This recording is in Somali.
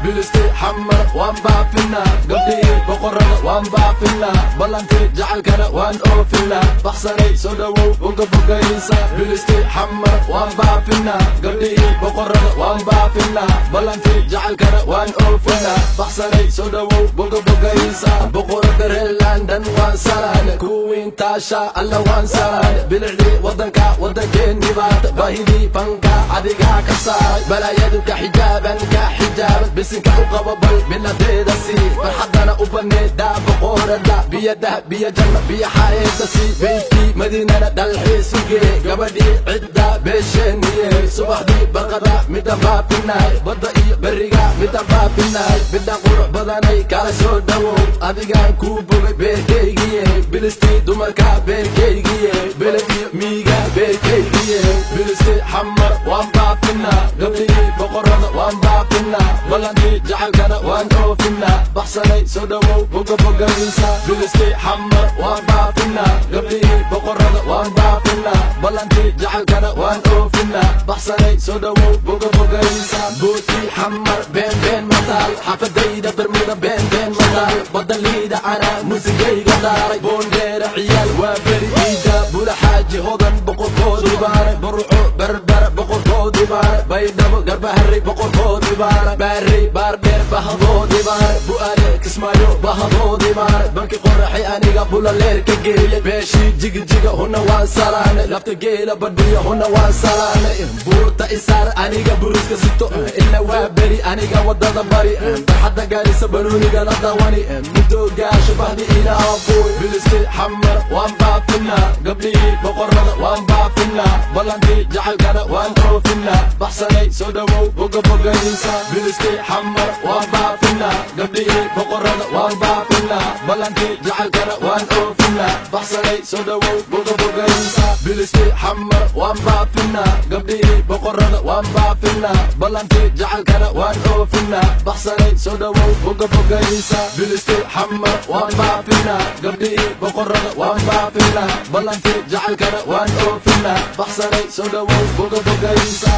Bilisti xamar waan baafinaa, gabdhihii boqorada waan baafinaa, ballantii jacaylkana waan oofinaa, baxsanay soo dhowow boga bogaysa. Bilisti xamar waan baafinaa, gabdhihii boqorada waan baafinaa, ballantii jacaylkana waan oofinaa, baxsanay soo dhowow boga bogaysa. Boqorada reer London waan salaane, kuwiin taasha alla waan salaane, bilicdii waddanka waddankeennii baata, baahidii fanka adigaa ka saaray, balaayadu ka xijaaban ka xijaaban, bisinka u qabo bal biladeeda sii, farxadana u baneedaa boqorada, biyo dahab biyo janno biyo xareeda sii, beydkii madiinana dalxiis u gee, gabadhii cidda beesheeniye, subaxdii barqada midda baafinaay, badda iyo berriga midda baafinaay, midda qurux badanay kala soo dhowow, adigaan kuu bogay beerkaygiye, bilistii dumarka beerkaygiye, beled iyo miiga beerkaygiye. Bilistii xamar waan baafinaa, gabdhihii boqorada waan baafinaa, ballantii jacaylkana waan oofinaa, baxsanay soo dhowow boga bogaysa. Bilistii xamar waan baafinaa, gabdhihii boqorada waan baafinaa, ballantii jacaylkana waan oofinaa, baxsanay soo dhowow boga bogaysa. Booti xamar been been mataal, xaafadayda bermuda been been mataal, badaliida anaa musigayga daaray, boondheera ciyaal waa beri iida, bula xaaji hodan boqorkoodii baanay, burco berbera boqorkoodii baanay, baydhabo garbaharey boqorkoodii baanay, baarey baardheer bahadoodii baanay, bu'aale kismaayo bahadoodii baanay, banki qoraxay aniga bulaleer ka geeyay, beeshii jigijiga huna waan salaanay, lafta geela badhiyo huna waan salaanay, buurta isaar aniga buruska sito, ila waa beri aniga wadada bari, barxadda gaarisa banuuniga la dawani, midoogaasho bahdi ilaabuy. Bilisti xamar waan baafinaa, gabdhihii boqorada waan baafinaa, ballantii jacaylkana waan oofinaa, baxsanay soo dhowow boga bogaysa. Bilisti xamar waan baafinaa, gabdhihii boqorada waan baafinaa, ballantii jacaylkana waan oofinaa, baxsanay soo dhowow boga bogaysa. Bilisti xamar waan baafinaa, gabdhihii boqorada waan baafinaa, ballantii jacaylkana waan oofinaa, baxsanay soo dhowow boga bogaysa. Bilisti xamar waan baafinaa, gabdhihii boqorada waan baafinaa, ballantii jacaylkana waan oofinaa, baxsanay soo dhowow boga bogaysa.